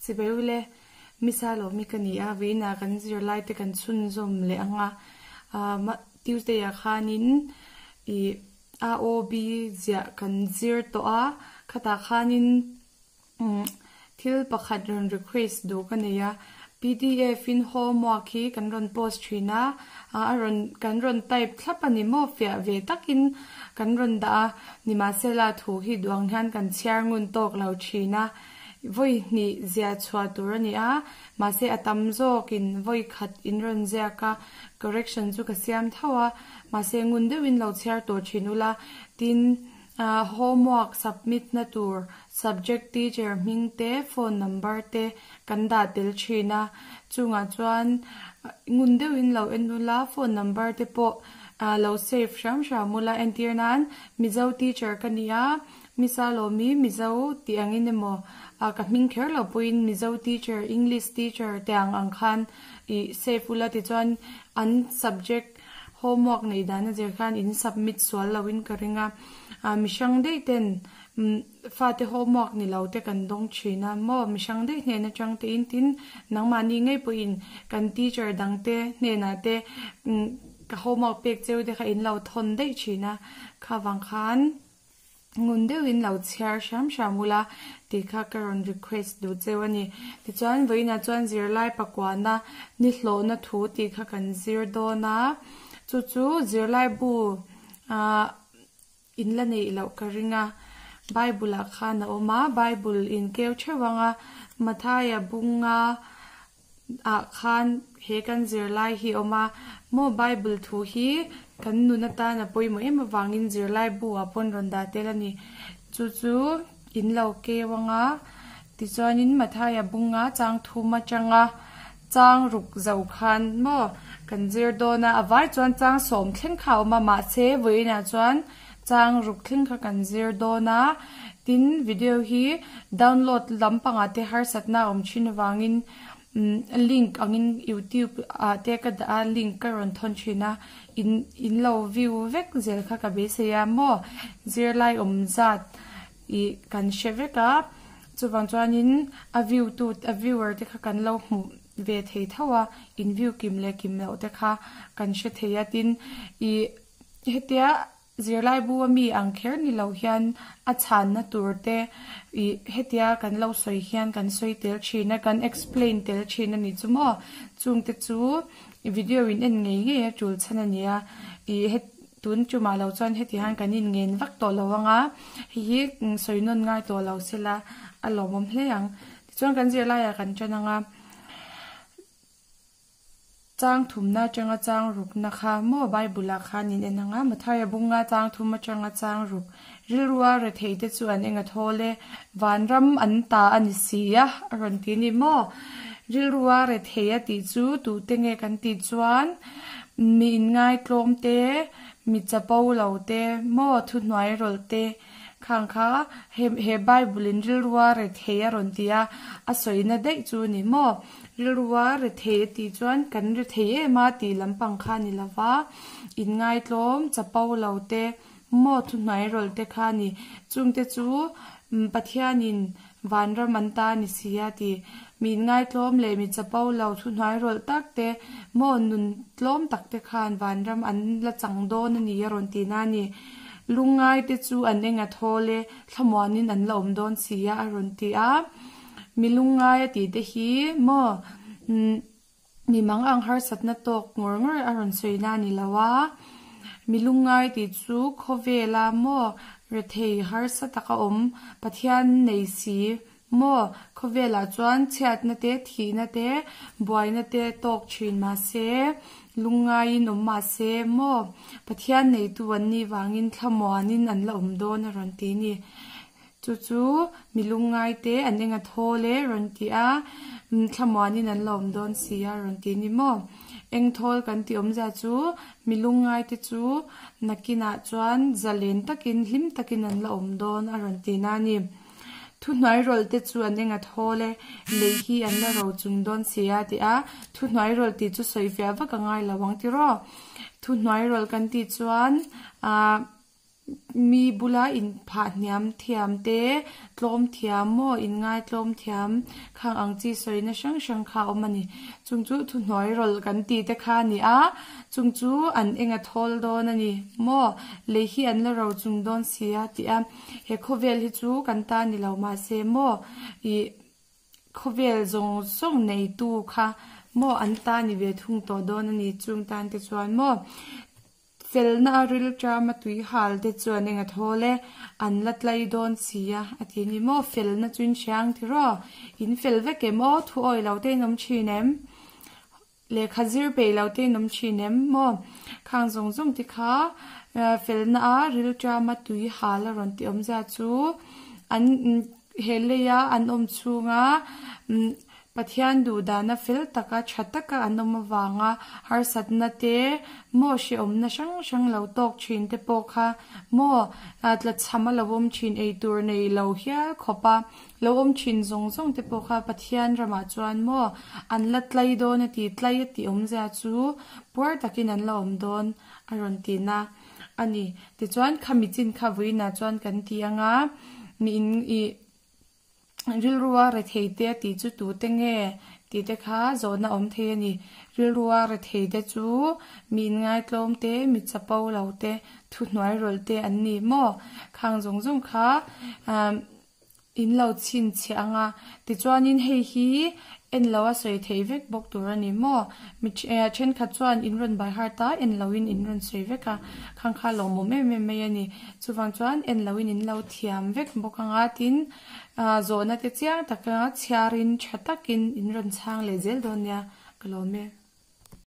Chibai ule, Misa Lawmi ka ni a, vawiinah kan zirlai te kan chhunzawm leh ang a, Tuesday ah khanin ih AOB ziah kan zir tawh a, khatah khanin Thil pakhat rawn request duh ka nei a, pdf in homework hi kan rawn post thin a, a rawn kan rawn type thlap a ni maw fiah ve takin kan rawn dah a, nimahsela thu hi duang hian kan chhiar ngun tawk lo thin a, vawi hnih ziah chhuah tur a ni a, mahse a tam zawkin vawi khat in rawn ziak a, correction chu ka siam tho a, mahse ngun deuhin lo chhiar tawh thin ula, tin. Homework submit na tur subject teacher hming te, phone number te kan dah tel thin a, chungah chuan ngun deuhin lo en ula, phone number te pawh lo save hram hram ula, entir nan Mizo teacher ka ni a, Misa Lawmi Mizo tih angin emaw ka hming kher lo pawhin Mizo teacher, English teacher te ang ang khan ih save ula tichuan an subject Homework neih dan a zir khan in submit sual lo in ka ring a, mihrang daih ten fate homework ni lo te kan dawng thin a maw, mihrang daih hnen atang te in tin nangmahni ngei pawhin kan teacher dang te hnenah te ka homework pek cheu te kha in lo thawn daih thin a, kha vang khan. Ngun deuhin lo chhiar hram hram ula tih kha ka rawn request duh cheu a ni. Tichuan vawiinah chuan zirlai pakuana ni hlawhna thu tih kha kan zir dawn a, chu chu zirlai bu ah in la neih loh ka ring a, Bible ah khan a awm a, Bible in keu theuh ang a, Mathaia bunga ah khan he kan zirlai hi a awm a, maw Bible thu hi kan nun atan a pawimawh em avangin zirlai bu ah pawn rawn dah tel a ni. Chu chu in lo keu ang a, tichuanin Mathaia bunga chang thum atanga chang ruk zo khan maw kan zir dawn a, a vai chuan chang sawm thleng kha a awm a, mahse vawiinah chuan chang ruk thleng kha kan zir dawn a, tin video hi download lampangah te harsatna a awm thin avangin link angin youtube ah te ka dah a link ka rawn thawn thin a in in lo view vek zel kha ka beisei a maw zirlai awm zat ih kan hre vek a chuvang chuanin a view tu a viewer te kha kan lo hmuh ve thei tho a in view kim leh kim loh te kha kan hre thei a tin ih. Hetia zirlaibu a mi ang kher ni lo hian a chhanna tur te ih hetia kan lo sawi hian kan sawi tel thin a, kan explain tel thin a ni chu maw? Chung te chu video in en ngei ngei a tul chhan a ni a, ih het tun tumah lo chuan heti hian kan in ngen vak tawh lo ang a, hei hi sawi nawn ngai tawh lo sela a lawmawm hle ang. Tichuan kan zirlaiah kan tan ang a. Chang thumna atanga chang rukna kha maw Bible ah khan in en ang a, Mathaia bunga chang thum atanga chang ruk rilrua rethei te chu an eng a thawl e, vanram an ta a ni si a, a rawn ti a ni maw? Rilrua rethei a tih chu tute nge kan tih chuan mi inngaitlawm te, mi chapo lo te, maw thuhnuai rawlh te, Khang kha he he Bible in rilrua rethei a rawn ti a, a sawina daih chu a ni maw? Rilrua rethei a tih chuan kan rethei em a tih lampang kha a ni lo va, inngaitlawm, chapo lo te, maw thuhnuai rawlh te kha a ni. Chungte chu Pathianin vanram an ta a ni si a ti. Mi inngaitlawm leh mi chapo lo thuhnuai rawlh tak te, maw nun tlawm tak te khan vanram an la chang dawn a ni a rawn ti na a ni. Lungngai te chu an eng a thawl e, thlamuanin an la awm dawn si a a rawn ti a. Mi lungngai a tih te hi maw mi mang ang harsatna tawk ngawr ngawr a rawn sawi na a ni lo a. Mi lungngai tih chu khawvela maw rethei harsa taka awm Pathian nei si Maw, khawvelah chuan chhiatna te, thihna te, buaina te tawk thin mahse, lungngaiin awm mahse, maw, Pathian neitu an nih vangin thlamuanin an la awm dawn a rawn ti ni. Chu chu mi lungngai te an eng a thawl e rawn ti a, thlamuanin an la awm dawn si a rawn ti ni maw. Eng thawl kan tih awmzia chu mi lungngai te chu nakinah chuan zalen takin hlim takin an la awm dawn a rawn ti na a ni. Thuhnuai rawlh te chu an eng a thawl e, lei hi an la ro chung dawn si a ti a, thuhnuai rawlh tih chu sawi fiah vak a ngai lo ang tiraw? Thuhnuai rawlh kan tih chuan ahh Mi bula inphah hniam thiam te, tlawm thiam maw, inngaitlawm thiam khang ang chi sawina hrang hrang kha a awm a ni. Chung chu thuhnuai rawlh kan tih te kha a ni a, chung chu an eng a thawl dawn a ni maw, lei hi an la ro chung dawn si a tih a, he khawvel hi chu kan ta ni lo mahse maw ih khawvel zawng zawng neitu kha maw an ta ni ve thung tawh dawn a ni chung tan te chuan maw. Felna a rilṭam a tui hal te chuan eng a thawl e, an la tlai dawn si a, a ti ni maw? Felna chu in hriang ti raw? In fel vek em aw? Thu awi lo te in awm ṭhin em? Lehkha zir peih lo te in awm ṭhin em maw? Khang zawng zawng te kha felna a rilṭam a tui hal a rawn ti awmzia chu an he leia an awm chhunga Pathian duhdana fel taka tha taka an awm avanga harsatna te, maw hrehawmna hrang hrang lo tawk thin te pawh kha maw tlachham a lo awm thin, eitur nei lo hial khawp a lo awm thin zawng zawng te pawh kha Pathian ramah chuan maw an la tlai dawn a ti, tlai a tih awmzia chu puar takin an la awm dawn a rawn tihna a ni. Tichuan khami chin kha vawiinah chuan kan ti anga miin ih. Rilrua rethei te tih chu tute nge tih te kha zawhna awm thei a ni. Rilrua rethei te chu mi inngaitlawm te, mi chapo lo te, thuhnuai rawlh te an ni maw? Khang zawng zawng kha in lo chhinchhiah ang a, tichuanin hei hi En lo a sawi thei vek bawk tur a ni maw? Mi thenkhat chuan in rawn by heart a, en loin in rawn sawi vek a, khang kha lawmawm em em mai a ni. Chuvang chuan en loin in lo thiam vek bawk ang a, tin zawhna te chiang taka chhiarin tha takin in rawn chhang leh zel dawn nia ka lawm e.